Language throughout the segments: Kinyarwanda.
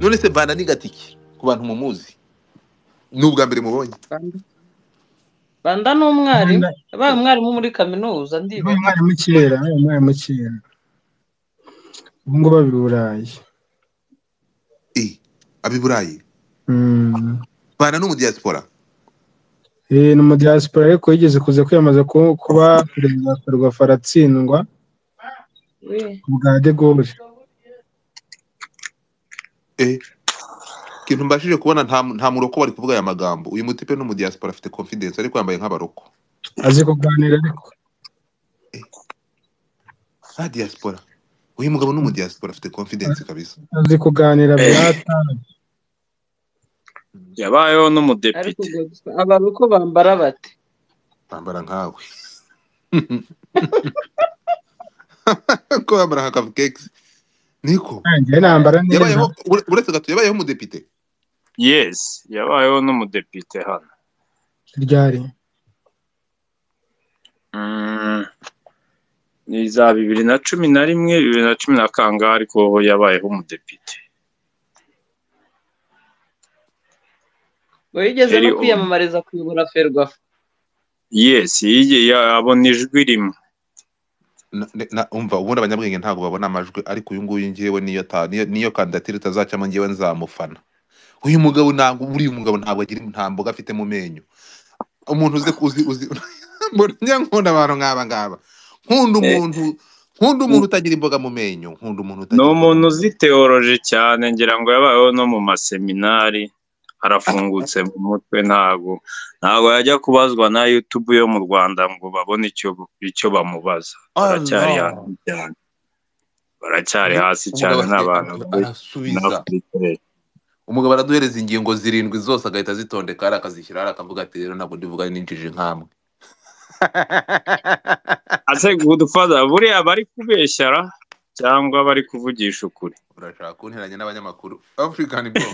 None se Mbanda ni gatiki ku bantu mumuzi? Ni ubwa mbere mubonye. Banda ni umwarimu, Mbanda yabaye umwarimu muri kaminuza yabaye ndibaza. umwarimu kera, yabaye umwarimu kera. Ubu ngubu aba i Burayi. Abi Burayi. Mbanda ni umudiaspora. Ni umudiaspora ariko yigeze kuza kwiyamamaza kuba perezida wa Ferwafa aratsindwa We. ku bwa De Gaulle. Ikintu mbashije kubona nta muroko bari kuvuga aya magambo. Uyu mutipe ni umudiaspora afite confidence ariko yambaye nk'abaroko. Azi kuganira ariko. Ah, diaspora. Uyu mugabo ni umudiaspora afite confidence kabisa. Azi kuganira bya tabi. Yabayeho Ariko n'umudepite. ubwo abaroko bambara bate? Bambara nkawe. Ko bambara nka cupcakes. Niko. Njye nambara neza. Yabayeho uretse gato yabayeho umudepite. Yes, yabayeho n'umudepite hano. Ryari? Ni za 2011, 2010 na kangahe, ariko yabayeho umudepite. Ngo yigeze no Eri kwiyamamariza kuyobora Ferwafa. Yes, abona ijwi rimwe. Umva ubundi abanyabwenge ntabwo babona amajwi, ariko uyu nguyu ngewe niyo niyo kandidatire itazacamo ngewe nzamufana. Uyu mugabo ntabwo buriya umugabo ntabwo agira nta mboga afite mu menyo. Umuntu uzi uzi mbona nkunda abantu nk'aba ngaba. Nkunda umuntu, nkunda umuntu utagira imboga mu menyo, nkunda umuntu Ni utagira imboga mu umuntu menyo. uzi teoloji cyane, ngira ngo yabayeho no mu maseminari, arafungutse mu mutwe, ntago yajya kubazwa na YouTube yo mu Rwanda ngo babone icyo bamubaza. Baracyari Allah. hasi cyane. Baracyari hasi cyane Umugabo n'abantu bari arasubiza. Afurika. Umugabo araduhereza ingingo zirindwi zose agahita azitondeka hari akazishyira hari akavuga ati rero ntabwo ndivuga n'injiji nkamwe. Ase Godfather buriya bari kubeshyara cyangwa bari kuvugisha ukuri? Urashaka kunteranya n'abanyamakuru African bro.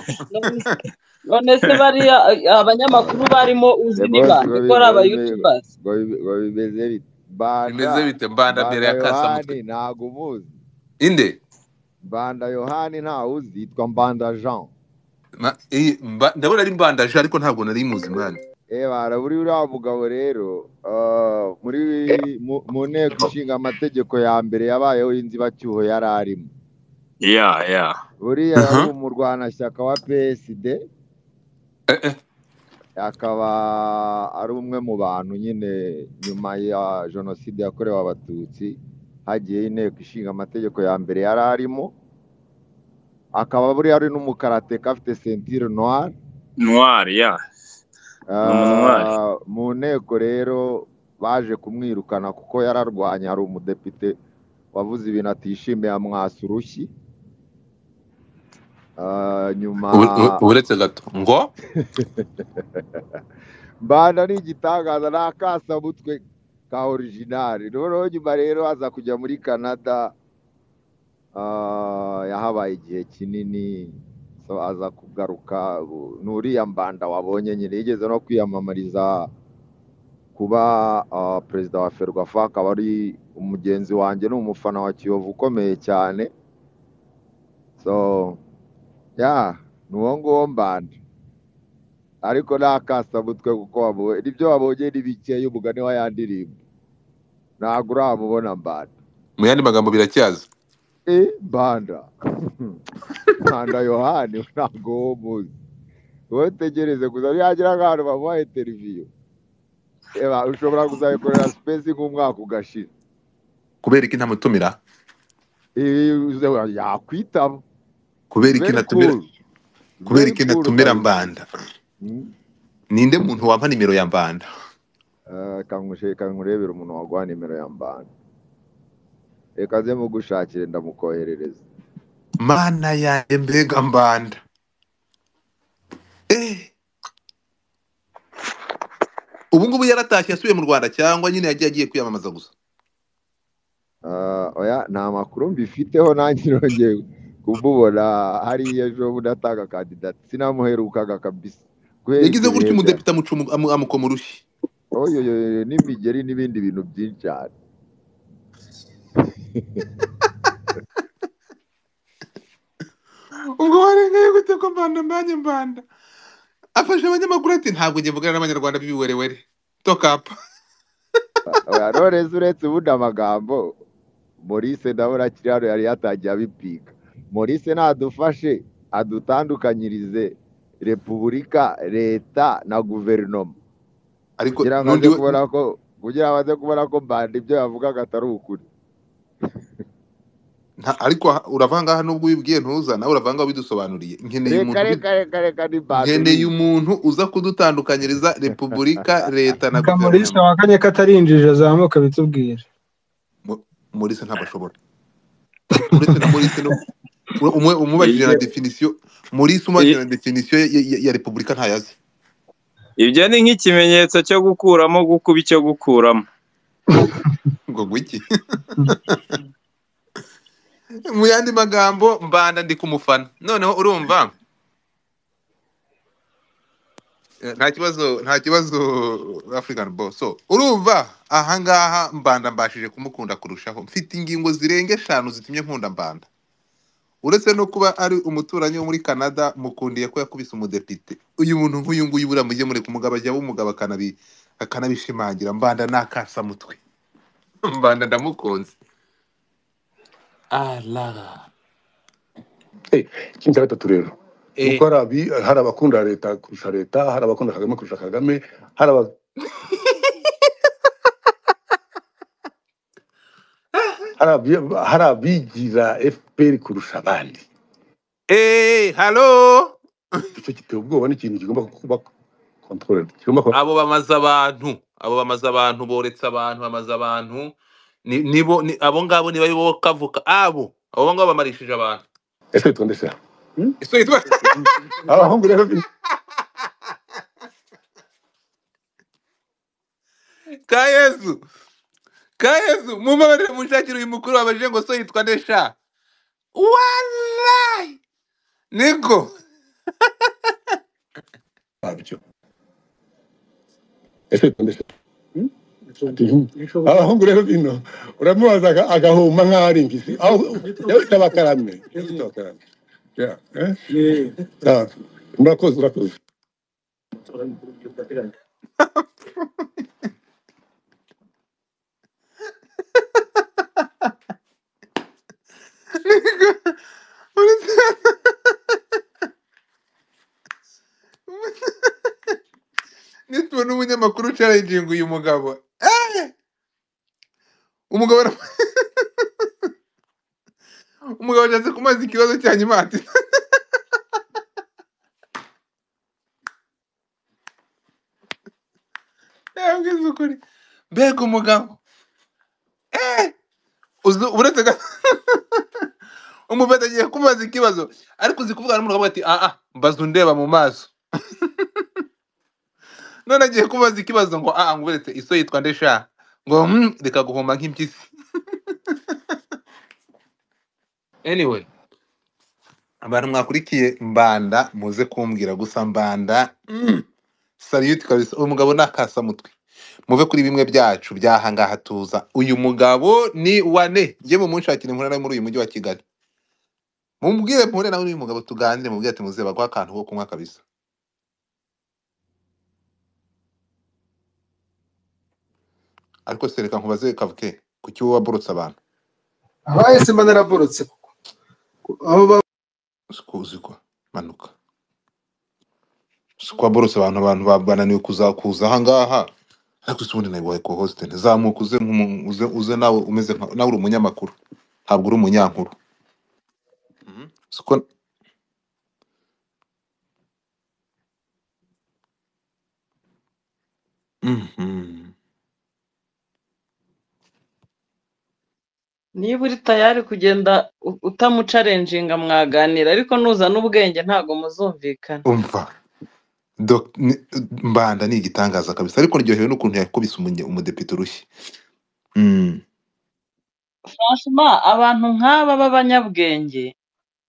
None se bariya abanyamakuru barimo uzi The ni boss bande ngo ko ari aba YouTubers? ngo bimeze bite? Mbanda Bimeze bite Mbanda mbere Mbanda ya kasamutwe? Yohani ntago umuzi. Inde? Mbanda Yohani ntawe uzi, yitwa Mbanda Jean. Ndabona ari Mbanda Jean ariko ntabwo nari muzi mwana. Bara buri uriya mugabo rero muri mu nteko ishinga amategeko ya mbere yabayeho y'inzibacyuho yari arimo. Ya. Buriya yari umurwanashyaka wa PSD. Akaba ari umwe mu bantu nyine nyuma ya jenoside yakorewe Abatutsi hagiye inteko ishinga amategeko ya mbere yari arimo. Akaba buriya ari n'umukarateka afite ceinture noire. Noire, ya. Mu nteko rero baje kumwirukana kuko yararwanye, hari umudepite wavuze ibintu atishimiye amwasa urushyi. Nyuma uretse gato ngo Mbanda ni igitangaza n'akasamutwe ka original. Noneho nyuma rero aza kujya muri Canada, yahabaye igihe kinini, so aza kugaruka. Nuriya Mbanda wabonye nyine yigeze no kwiyamamariza kuba perezida wa Ferwafa, akaba ari umugenzi wanjye, ni umufana wa Kiyovu ukomeye cyane. So ya ni uwo nguwo Mbanda, ariko nakasamutwe kuko wabonye ibyo wabonye ni bikeya, umugani wa ya ndirimbo ntabwo uramubona Mbanda. Mu yandi magambo biracyaza. Mbanda Mbanda Yohani ntabwo wo muzi, wowe tegereze gusa yagira nk'ahantu bamuha interview, ushobora kuzayikorera space nk'umwaka ugashira. Kubera iki ntamutumira? Yakwitaba. Kubera iki natumira? Kubera iki natumira Mbanda? Ninde muntu wampa nimero ya Mbanda? Kankurebera umuntu waguha nimero ya Mbanda. Reka nze mugushakire ndamukoherereza. Mana yanjye mbega Mbanda. Ubu ngubu yaratashye yasubiye mu Rwanda cyangwa nyine yagiye agiye kwiyamamaza gusa? Oya nta makuru mbifiteho, nanjye nongeye kumubona hariya ejo bundi atanga kandidati, sinamuherukaga kabisa. Yagize gutya umudepite amukoma urushyi. Oyo n'imigeri n'ibindi bintu byinshi cyane. Ubwo Nsigaye gute ko Mbanda mbanye Mbanda afashe abanyamakuru ati ntabwo njye mvugana n'abanyarwanda b'ibiwerewere tokapa. Oya, none se uretse ubundi amagambo Maurice ndabona akiri hano yari yatangiye abipiga. Maurice nadufashe adutandukanyirize repubulika, leta na guverinoma, Ariko kugira ngo n'undi aze we kubona ko kugira ngo aze kubona ko Mbanda ibyo yavugaga atari ukuri. Ariko uravanga aha nubwo ubibwiye ntuza nawe uravanga bidusobanuriye. Nkeneye Reka umuntu reka reka reka ni Mbanda nkeneye ubizi. umuntu uza kudutandukanyiriza repubulika, leta na Reka Maurice guverinoma. wakanye ko atari injiji azamuka bitubwire. Maurice ntabwo ashobora. Uretse na Maurice no umwe umubajije na Ibyo definition, Maurice umubajije i- na definition ya repubulika ntayazi. ibyo ni nk'ikimenyetso cyo gukuramo gukuba icyo gukuramo. Ngo gwiki. Mu yandi magambo Mbanda ndi kumufana. Noneho urumva nta kibazo, nta kibazo African Boss. So urumva ahangaha Mbanda mbashije kumukunda kurushaho. Mfite ingingo zirenga 5 zitumye nkunda Mbanda. Uretse no kuba ari umuturanyi wo muri Canada, mukundiye ko yakubise umudepite. Uyu muntu nk'uyu nguyu buriya mujye mureka umugabo ajya umugabo akanabishimangira. Mbanda nakasamutwe. Mbanda ndamukunze. Allah. Ikindi cya gatatu rero ni Eh uko hari abakunda leta kurusha leta, hari abakunda Kagame kurusha Kagame, hari aba hari hari abigira FPR kurusha abandi. Halo. Icyo giteye ubwoba, ni ikintu kigomba kuba control, kigomba kuba Abo bamaze abantu, abo bamaze abantu, boretse abantu, bamaze abantu. Nibo abo ngabo niba bo kavuka abo ngabo bamarishije abantu. Ese witwa nde se? Ese witwa Abahungu rero Kayezu. Kayezu, mumbabarire munshakire uyu mukuru wabajije ngo so yitwa nde sha. Wallahi. Niko. babyo. Ese witwa nde se? Ati, abahungu rero bino uramubaza agahuma nk'aho ari impyisi. Aho yawita bakarame, yawita bakarame. Yeah, eh? Ah, murakoze, urakoze. Niko. Nitubona umunyamakuru challenging uyu mugabo. Umugabo umugabo ashatse kumaza ikibazo cya nyuma ati yabwiza ukuri. Mbega umugabo. Uretse umubeta agiye kubaza ikibazo ariko uzi kuvugana n'umuntu akavuga ati ah mbaza undeba mu maso. None agiye kubaza ikibazo ngo ah ngo uretse iso yitwa nde sha, ngo reka guhoma nk'impyisi. Anyway, abantu mwakurikiye Mbanda muze kumbwira gusa Mbanda salute kabisa. Uyu mugabo nakasamutwe. Muve kuri bimwe byacu byahangaha tuza. Uyu mugabo ni wane. Ngiye mumunshakire inkuru nawe muri uyu mujyi wa Kigali. Mumbwire mpure nawe uyu mugabo tuganire, mubwire ati muze baguha akantu ko kunywa kabisa. Ariko se reka nkubaze Kavuke, kuki wowe waborotse abantu? Abahise mba naraborotse abo Uzi ko manuka. Siko waborotse abantu bananiwe kuza ahangaha. Ariko se ubundi nawe wabaye co-host, ntizamuka uze uze nawe umeze nka nawe uri umunyamakuru. Ntabwo uri umunyankuru. Siko Niba uri tayari kugenda utamucarenjinga mwaganira, ariko nuzana ubwenge ntago muzumvikana. Umva. Mbanda ni igitangaza kabisa, ariko ryohewe n'ukuntu yakubise umudepite urushyi. Franchement, abantu nk'aba b'abanyabwenge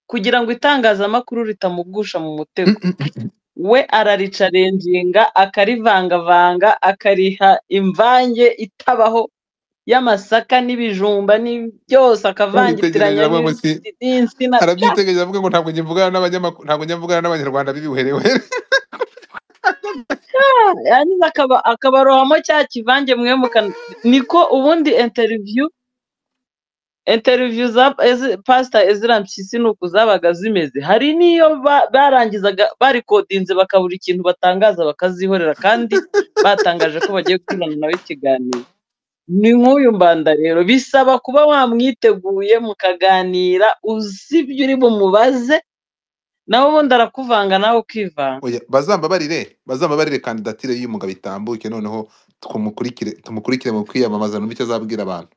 kugira ngo itangazamakuru ritamugusha mu mutego, we araricarenjinga akarivangavanga akariha imvange itabaho y'amasaka n'ibijumba ni byose Arabitegereje akavangitiranya avuga ngo si n'insina bya arabyitegereje avuga ngo ntabwo njye mvugana n'abanyamakuru, ntabwo njye mvugana n'abanyarwanda b'ibiwerewere. Yarangiza akabarohamo cya kivange mwe niko ubundi interview za Pastor Ezra Mpyisi nuko zabaga zimeze. Hari n'iyo barangizaga barikodinze bakabura ikintu batangaza bakazihorera kandi batangaje ko bagiye gukorana nawe ikiganiro. Ni nk'uyu Mbanda rero bisaba kuba wamwiteguye mukaganira uzi ibyo uri bumubaze, nawe ubundi arakuvanga nawe ukivanga. Oya, bazambabarire kandidatire y'uyu mugabo itambuke, noneho tumukurikire mu kwiyamamaza numve icyo azabwira abantu.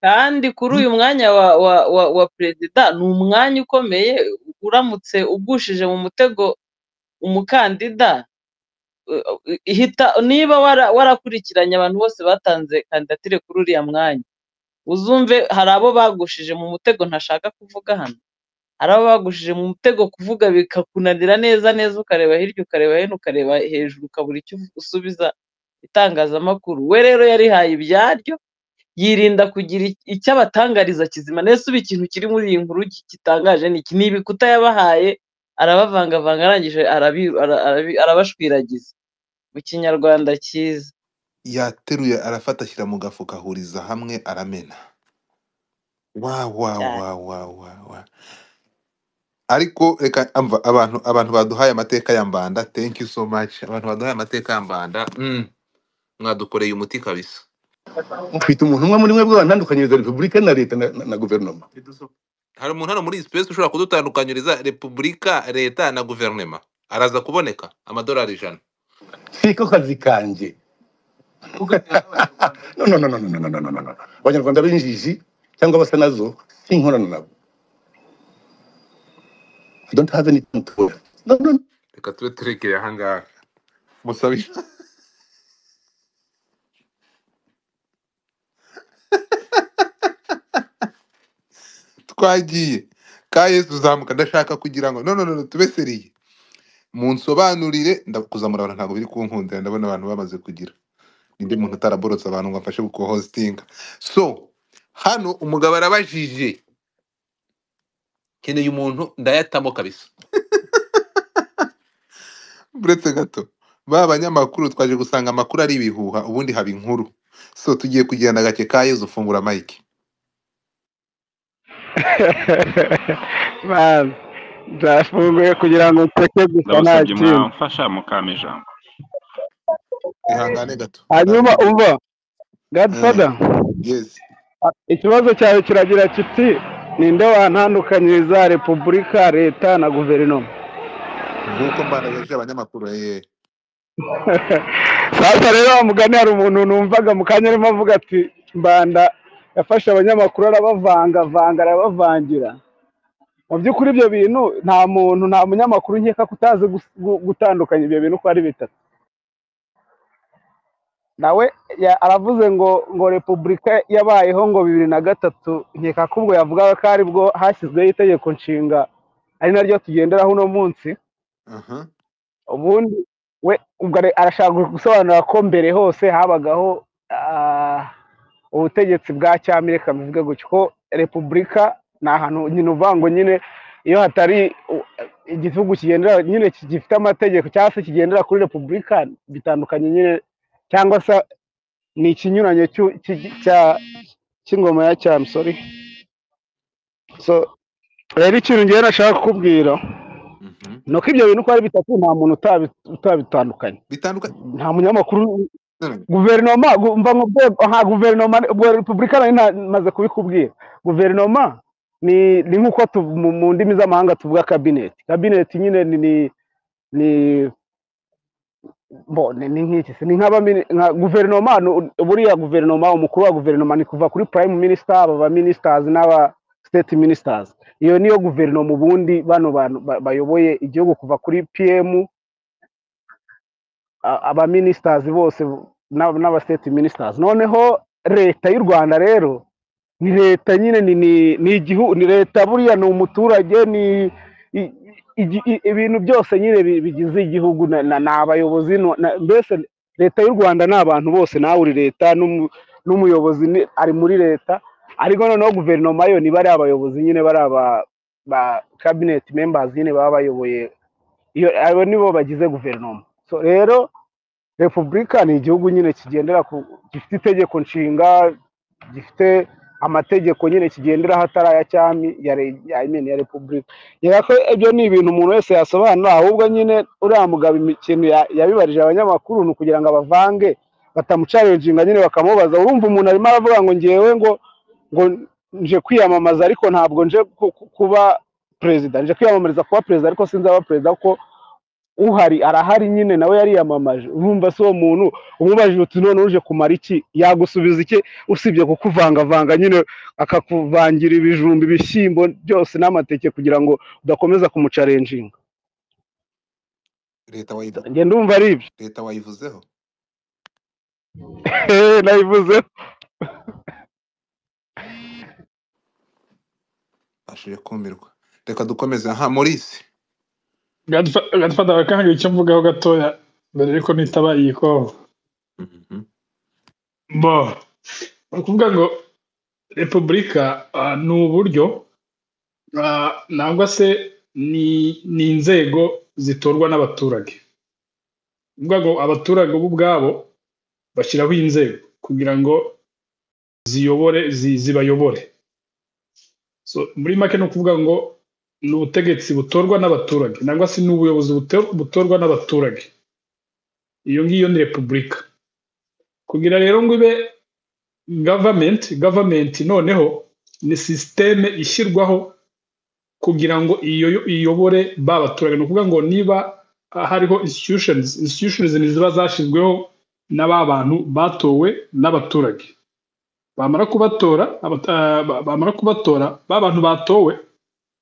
Kandi kuri uyu mwanya wa perezida ni umwanya ukomeye, uramutse ugushije mu mutego umukandida ihita niba warakurikiranye abantu bose batanze kandidatire kuri uriya mwanya, uzumve hari abo bagushije mu mutego ntashaka kuvuga hano, hari abo bagushije mu mutego kuvuga bikakunanira neza neza, ukareba hirya ukareba hino ukareba hejuru ukabura icyo usubiza itangazamakuru. We rero yarihaye ibyaryo, yirinda kugira icyo abatangariza kizima. Nese ubu ikintu kiri muri iyi nkuru gitangaje ni iki? Ni ibikuta yabahaye arabavangavanga, arangije arabashwiragiza mu kinyarwanda cyiza. Yateruye arafata ashyira mu gafuka ahuriza hamwe aramena. Wa wa Cyane. wa wa wa wa. Ariko reka amva abantu baduhaye amateka ya Mbanda, thank you so much. Abantu baduhaye amateka ya Mbanda, mwadukoreye umuti kabisa. Mufite umuntu umwe muri mwebwe wantandukanyiriza repubulika na leta na guverinoma. Hari umuntu hano muri iyi space ushobora kudutandukanyiriza repubulika, leta na guverinoma? Araza kuboneka $100. Siko kazi kanjye. No no no no no no no no no no. Abanyarwanda b'injiji cyangwa basa nazo sinkorana nabo. I don't have anything to worry. No no. Reka tube turekeye ahangaha. Musabe twagiye ka Yesu uzamuka, ndashaka kugira ngo no no no no, tube seriye munsobanurire. Ndakuzamura abantu ntabwo biri kunkundira, ndabona abantu bamaze kugira ninde muntu utaraborotse abantu ngo afashe gukohostinga. So hano umugabo arabajije, nkeneye umuntu ndayatamo kabisa. Buretse gato, ba banyamakuru twaje gusanga amakuru ari ibihuha, ubundi haba inkuru. So tugiye kugenda gake. Ka Yesu ufungura mike. Man, nzafunguye kugira ngo nseke gusa nta Ndabasabye kindi. mwamfasha mukampa ijambo. Ihangane gato. Hanyuma Ndaje. umva Godfather, Yes. ikibazo cyawe kiragira kiti ninde wantandukanyiriza repubulika, leta na guverinoma? Nk'uko Mbanda yabajije abanyamakuru. Sasa rero wa mugani hari umuntu numvaga mu kanya arimo avuga ati Mbanda yafashe abanyamakuru arabavangavanga arabavangira. Mu by'ukuri ibyo bintu nta muntu, nta munyamakuru nkeka ko utazi gutandukanya ibyo bintu uko ari bitatu. Nawe aravuze ngo repubulika yabayeho ngo 2003, nkeka ko ubwo yavugaga ko aribwo hashyizweho itegeko nshinga ari naryo tugenderaho uno munsi. Ubundi we ubwo arashaka gusobanura ko mbere hose habagaho ubutegetsi bwa cyami, reka mbivuge gutyo, ko repubulika ni ahantu nyine uvuga ngo nyine iyo hatari igihugu kigendera nyine gifite amategeko cyangwa se kigendera kuri repubulika bitandukanye nyine, cyangwa se ni ikinyuranyo cy'ingoma ya cyami, sorry. So rero ikintu ngewe nashaka kukubwira ni uko ibyo bintu uko ari bitatu nta muntu utabitandukanye, Bitandukanye. nta munyamakuru. No, no. Guverinoma mva nka guverinoma, ubwo repubulika nari maze kubikubwira. Guverinoma ni nk'uko mu ndimi z'amahanga tuvuga kabineti. Kabineti nyine ni ni nk'iki se, ni nka guverinoma. Buriya guverinoma, umukuru wa guverinoma ni kuva kuri prime minister, aba ministers n'aba state ministers. Iyo niyo guverinoma ubundi bano bantu bayoboye igihugu kuva kuri PM, aba ministers bose n'aba state ministers. Noneho leta y'u Rwanda rero ni leta nyine, ni igihugu, ni leta buriya ni umuturage, ni ibintu byose nyine bigize igihugu, ni abayobozi, mbese leta y'u Rwanda ni abantu bose, nawe uri leta, N'umuyobozi ari muri leta, ariko noneho guverinoma yo niba ari abayobozi nyine, bari aba ba cabinet members nyine baba bayoboye iyo, abo nibo bagize guverinoma. So rero repubulika ni igihugu nyine kigendera ku, gifite itegeko nshinga, gifite amategeko nyine kigenderaho atari aya cyami ya I mean, ya repubulika. Nkeka ko ibyo ni ibintu umuntu wese yasobanura. Ahubwo nyine uriya mugabo ikintu yabibarije abanyamakuru ni ukugira ngo abavange, batamuchallenginga nyine, bakamubaza. Urumva umuntu arimo aravuga ngo ngewe ngo nje kwiyamamaza, ariko ntabwo nje kuba perezida, nje kwiyamamariza kuba perezida ariko sinzaba perezida kuko uhari arahari nyine nawe yariyamamaje. Urumva se uwo muntu umubajije uti none uje kumara iki, yagusubiza iki usibye kukuvangavanga nyine, akakuvangira ibijumba, ibishyimbo byose n'amateke kugira ngo udakomeza kumuchallenginga? Leta wayivu Njye ndumva ari ibyo. Leta wayivuzeho? Nayivuzeho. Ashije kumirwa. Reka dukomeze. Aha Maurice. Godfather, bakanga icyo mvugaho gatoya mbere yuko nitaba iyi call. Bo ni ukuvuga ngo repubulika ni uburyo, nangwa se ni inzego zitorwa n'abaturage. Ni ukuvuga ngo abaturage bo ubwabo bashyiraho inzego kugira ngo ziyobore, zibayobore. So muri make ni ukuvuga ngo ni ubutegetsi butorwa n'abaturage, nangwa se ni ubuyobozi butorwa n'abaturage. Iyo ngiyo ni repubulika. Kugira rero ngo ibe government noneho ni système ishyirwaho kugira ngo iyo iyobore ba baturage. Ni ukuvuga ngo niba hariho institutions ni ziba zashyizweho na ba bantu batowe n'abaturage. Bamara kubatora, bamara kubatora ba bantu batowe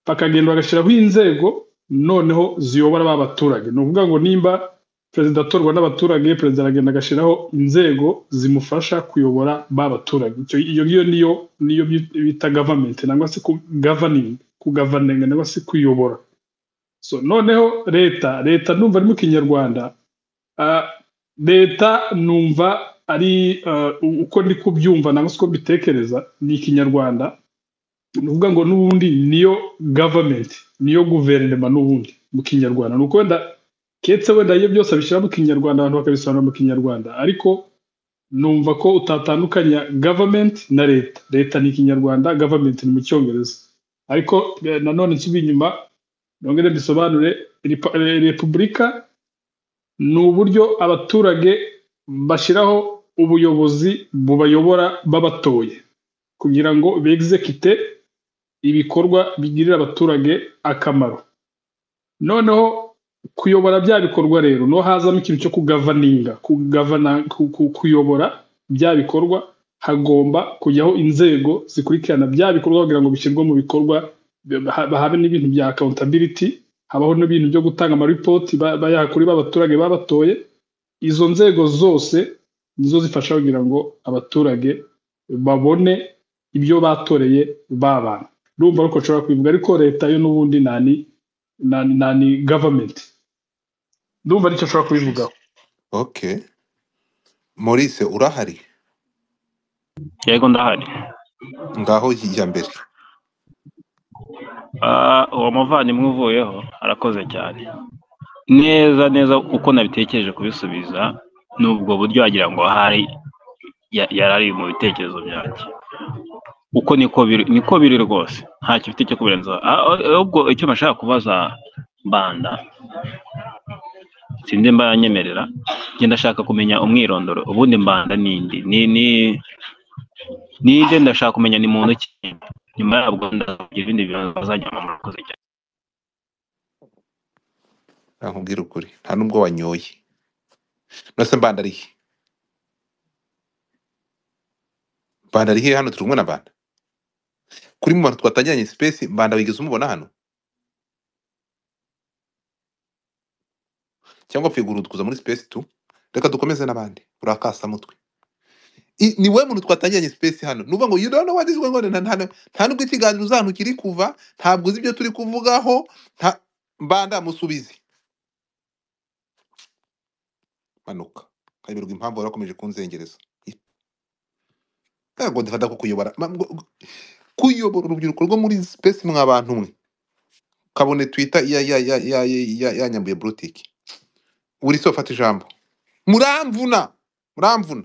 bakagenda bagashyiraho inzego noneho ziyobora ba baturage. Ni ukuvuga ngo nimba perezida atorwa n'abaturage, perezida aragenda agashyiraho inzego zimufasha kuyobora ba baturage. Iyo ngiyo niyo bita government, nangwa se ku governing, kugoverninga nangwa se kuyobora. So noneho leta numva ari mu Kinyarwanda, leta numva ari uko ndi kubyumva nangwa se uko mbitekereza ni Ikinyarwanda. Ni ukuvuga ngo n'ubundi niyo government, niyo guverinoma n'ubundi mu Kinyarwanda. Ni uko wenda keretse wenda iyo byose abishyira mu Kinyarwanda abantu bakabisobanura mu Kinyarwanda, ariko numva ko utatandukanya government na leta. Leta ni Ikinyarwanda, government ni mu Cyongereza. Ariko nanone nsubiye inyuma nongere mbisobanure, repubulika ni uburyo abaturage bashyiraho ubuyobozi bubayobora babatoye kugira ngo begizekite ibikorwa bigirira abaturage akamaro. Noneho kuyobora bya bikorwa rero no hazamo ikintu cyo kugavaninga, kugavana, kuyobora bya bikorwa, hagomba kujyaho inzego zikurikirana bya bikorwa kugira ngo bishyirwe mu bikorwa, habe n'ibintu bya accountability, habaho n'ibintu byo gutanga amaripoti bayaha kuri ba baturage babatoye. Izo nzego zose nizo zifasha kugira ngo abaturage babone ibyo batoreye babana. Ndumva ariko nshobora kubivuga, ariko leta yo n'ubundi nani government. Ndumva aricyo nshobora kubivugaho. Okay. Maurice urahari? Yego ndahari. Ngaho jya mbere. Uwo muvandimwe uvuyeho arakoze cyane. Neza neza uko nabitekereje kubisubiza n'ubwo buryo wagira ngo ahari yarari mu bitekerezo byanjye. Uko niko biri rwose, ntacyo mfite cyo kubirenzaho. Ahubwo icyo nashaka kubaza Mbanda, sinzi mba yanyemerera, njye ndashaka kumenya umwirondoro. Ubundi Mbanda ninde? Ninde ndashaka kumenya ni muntu ki? Nyuma yabwo ndagira ibindi bibazo bazajya murakoze cyane. Nakubwira ukuri, nta nubwo wanyoye. Nose Mbanda ari he? Mbanda ari he? Hano turi kumwe na Mbanda. Kuri mu bantu twatangiranye space, Mbanda wigeze umubona hano? Cyangwa apfuye guhurudukuza muri space tu? Reka dukomeze n'abandi. Urakasa mutwe. Ni wowe muntu twatangiranye space hano. Nuvuga ngo you don't know what is going on. Nta nubwo ikiganiro uzantu kiri kuva, ntabwo uzi ibyo turi kuvugaho. Mbanda musubize. Manuka. Kayoberwa impamvu warakomeje kunzengereza. Ntabwo dufata ko kuyobora kuyobora urubyiruko rwo muri space mwa bantu mwe. Kabone Twitter ya ya ya ya ya yanyambuye brutiki. Uri so fata ijambo. Muramvuna. Muramvuna.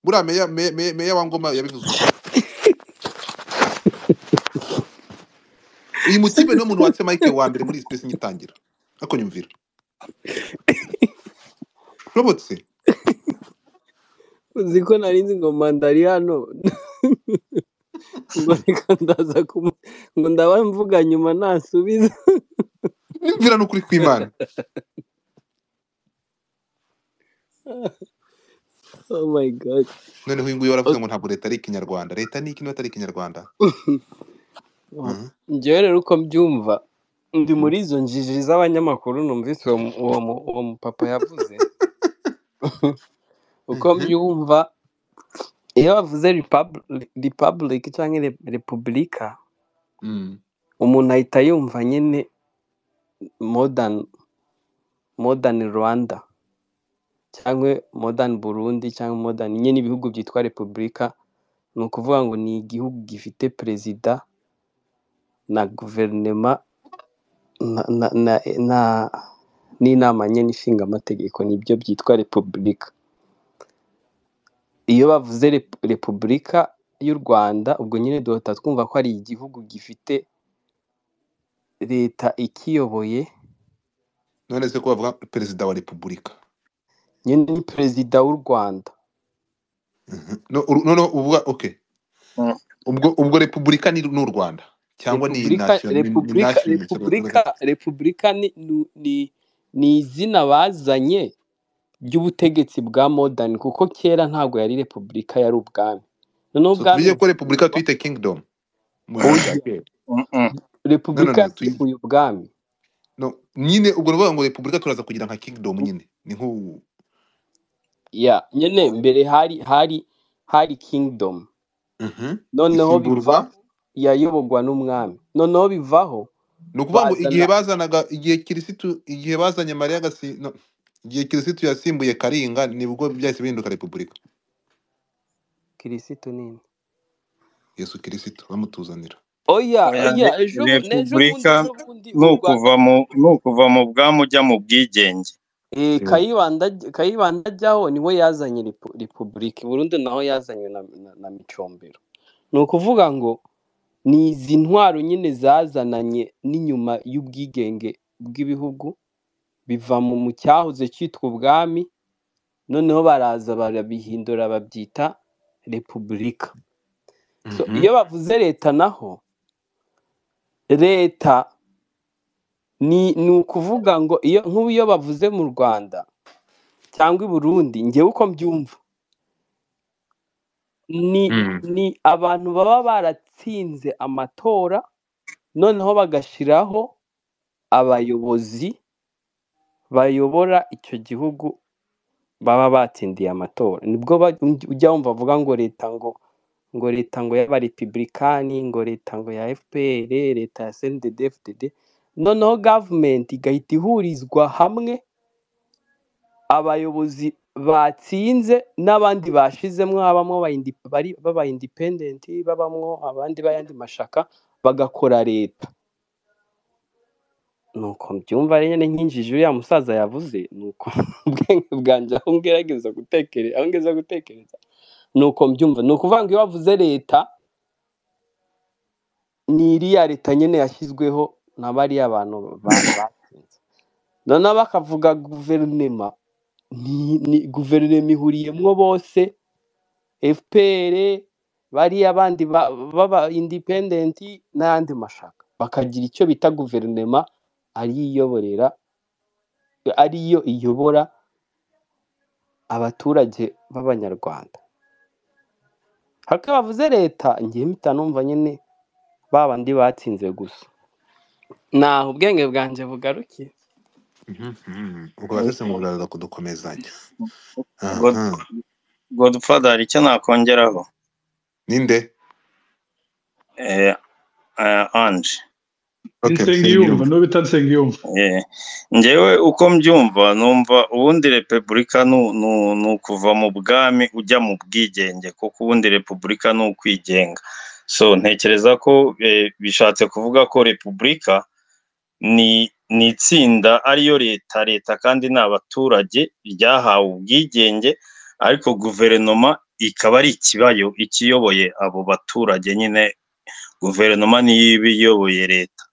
Buriya meya wa Ngoma yabivuze uko. Uyu mutipe niwe muntu watse Mike wa mbere muri space ngitangira. Ako nyumvira. Robotse. Uzi ko nari nzi ngo manda ari hano ngo reka ndaza ngo ndaba mvuga nyuma nasubiza. Nyumvira n'ukuri kw'Imana. Oh my God. Noneho uyu nguyu waravuze ngo ntabwo leta ari ikinyarwanda. Leta ni iki niba atari ikinyarwanda? Njyewe rero uko mbyumva ndi muri izo njiji z'abanyamakuru numvise uwo mupapa yavuze. Uko mbyumva iyo bavuze republic cyangwa repubulika umuntu ahita yumva nyine modern Rwanda cyangwa modern Burundi cyangwa modern nyine ibihugu byitwa repubulika. Ni ukuvuga ngo ni igihugu gifite perezida na guverinoma na n'inama nyine ishinga amategeko, nibyo byitwa repubulika. Iyo bavuze repubulika y'u Rwanda ubwo nyine duhita twumva ko ari igihugu gifite leta ikiyoboye. None se ko bavuga perezida wa repubulika nyine ni perezida w'u Rwanda. No, no, uvuga okay. Ubwo repubulika ni n'u Rwanda cyangwa ni nation ni Repubulika nation repubulika ni izina bazanye ry'ubutegetsi bwa modern, kuko kera ntabwo yari repubulika, yari ubwami. Noneho So ubwami tuvuge ko repubulika tuyite kingdom mu gihe oya, cya kera. No no repubulika no, yasimbuye ubwami. No nyine ubwo nuvuga ngo repubulika turaza kugira nka kingdom nyine ni nko Ya nyine mbere hari kingdom, noneho isimburwa bivaho yayobogwa n'umwami, noneho bivaho ni ukuvuga ngo igihe bazana bazanaga igihe kirisitu igihe bazanye Mariya no, igihe kirisitu yasimbuye Karinga nibwo byahise bihinduka repubulika. Kirisitu nini? Yesu kirisitu bamutuzanira. Oya Oya, oya, ejo n'ejo bundi repubulika ejo bundi ni u Rwanda ukuva mu bwami ujya mu bwigenge. Kayibanda ajyaho niwe yazanye repubulika. Burundi naho yazanywe na Micombero. Ni ukuvuga ngo ni izi ntwaro nyine zazananye n'inyuma y'ubwigenge bw'ibihugu, biva mu cyahoze cyitwa ubwami, noneho baraza barabihindura babyita repubulika. So iyo bavuze leta naho, leta ni ukuvuga ngo iyo nk'ubu iyo bavuze mu Rwanda cyangwa i Burundi, njyewe uko mbyumva ni abantu baba baratsinze amatora, noneho bagashyiraho abayobozi bayobora icyo gihugu baba batsindiye amatora. Nibwo ujya wumva bavuga ngo leta ngo leta ngo y'abarepublikani, ngo leta ngo ya FPR, leta ya CNDD-FDD. Noneho government igahita ihurizwa hamwe abayobozi batsinze n'abandi bashizemwo, habamwo baba independent, babamwo abandi b'ayandi mashaka, bagakora leta. Nuko mbyumva rero nyine nkinjije uriya musaza yavuze, nuko ubwenge bwanjye aho ngerageza gutekereza, aho ngeza gutekereza, nuko mbyumva. Ni ukuvuga ngo iyo bavuze leta ni iriya leta nyine yashyizweho na bariya bantu batsinze. Noneho bakavuga guverinoma, ni guverinoma ihuriyemwo bose, FPR, bariya bandi baba independent n'ayandi mashaka, bakagira icyo bita guverinoma ariyo ariyo iyobora abaturage b'Abanyarwanda. Haka bavuze leta, ngiye mpita numva nyine babandi batsinze gusa. Naho ubwenge bwanjye bugarukiye. Ubwo basesengura baraza kudukomezanya. Godfather, hari icyo nakongeraho? Ninde? Ange. Okay, Nsengiyumva Nsengiyumva. N'uwo bita Nsengiyumva. Njyewe uko mbyumva, numva ubundi repubulika ni ukuva mu bwami ujya mu bwigenge, kuko ubundi repubulika ni ukwigenga. So ntekereza ko bishatse kuvuga ko repubulika ni itsinda ariyo leta, leta kandi ni abaturage ryahawe ubwigenge, ariko guverinoma ikaba ari ikibayo ikiyoboye abo baturage nyine. Guverinoma niyo iba iyoboye leta.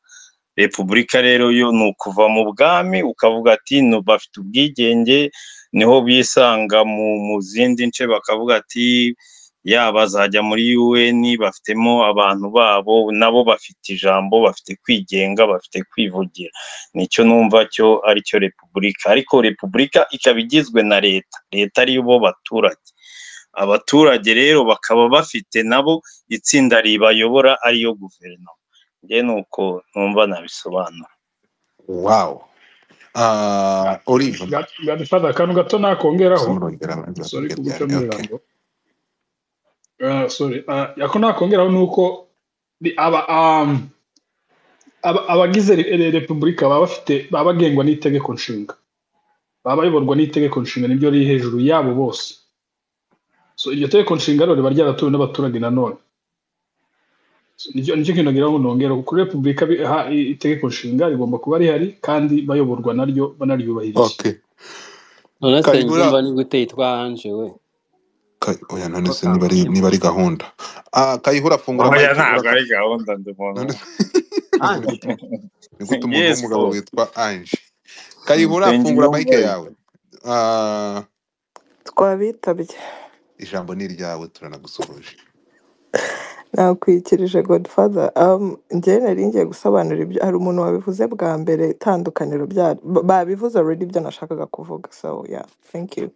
Repubulika rero yo ni ukuva mu bwami ukavuga ati bafite ubwigenge, niho bisanga mu zindi nce bakavuga ati yaba bazajya muri UN, bafitemo abantu babo, nabo bafite ijambo, bafite kwigenga, bafite kwivugira. Nicyo numva cyo aricyo repubulika. Ariko repubulika ikaba igizwe na leta, leta ariyo bo baturage. Abaturage rero bakaba bafite nabo itsinda ribayobora ariyo guverinoma. Njye nuko numva nabisobanura. Wow. Olive. Godfather, akantu gato nakongeraho. Simurongera abandi Sorry bavuge kuguca byane. mu Okay. ijambo. Sorry. Ako nakongeraho ni uko ni abagize repubulika baba bafite, baba bagengwa n'itegeko nshinga, baba bayoborwa n'itegeko nshinga, niryo riri hejuru yabo bose. So iryo tegeko nshinga rero riba ryaratowe n'abaturage nanone. So, nicyo kintu nagira ngo nongere kuri repubulika, itegeko nshinga rigomba kuba rihari kandi bayoborwa naryo banaryubahiriza. Okay. None se Kayihura. Nsengiyumva ni gute yitwa Ange we? Oya, none se niba ari gahunda. Kayihura, fungura Oya, mic. ntabwo Uraka. ari gahunda, ndi umuntu. None se ni Ange. gute ni gute umuntu Yes, w'umugabo boss. witwa Ange? Kayihura, fungura mic Nsengiyumva. yawe. Twabitabye. Ijambo ni iryawe, turanagusuhuje. Nakwikirije Godfather. Njyewe nari ngiye gusobanura ibyo, hari umuntu wabivuze bwa mbere, itandukaniro bya babivuze already ibyo nashakaga kuvuga, so yeah, thank you.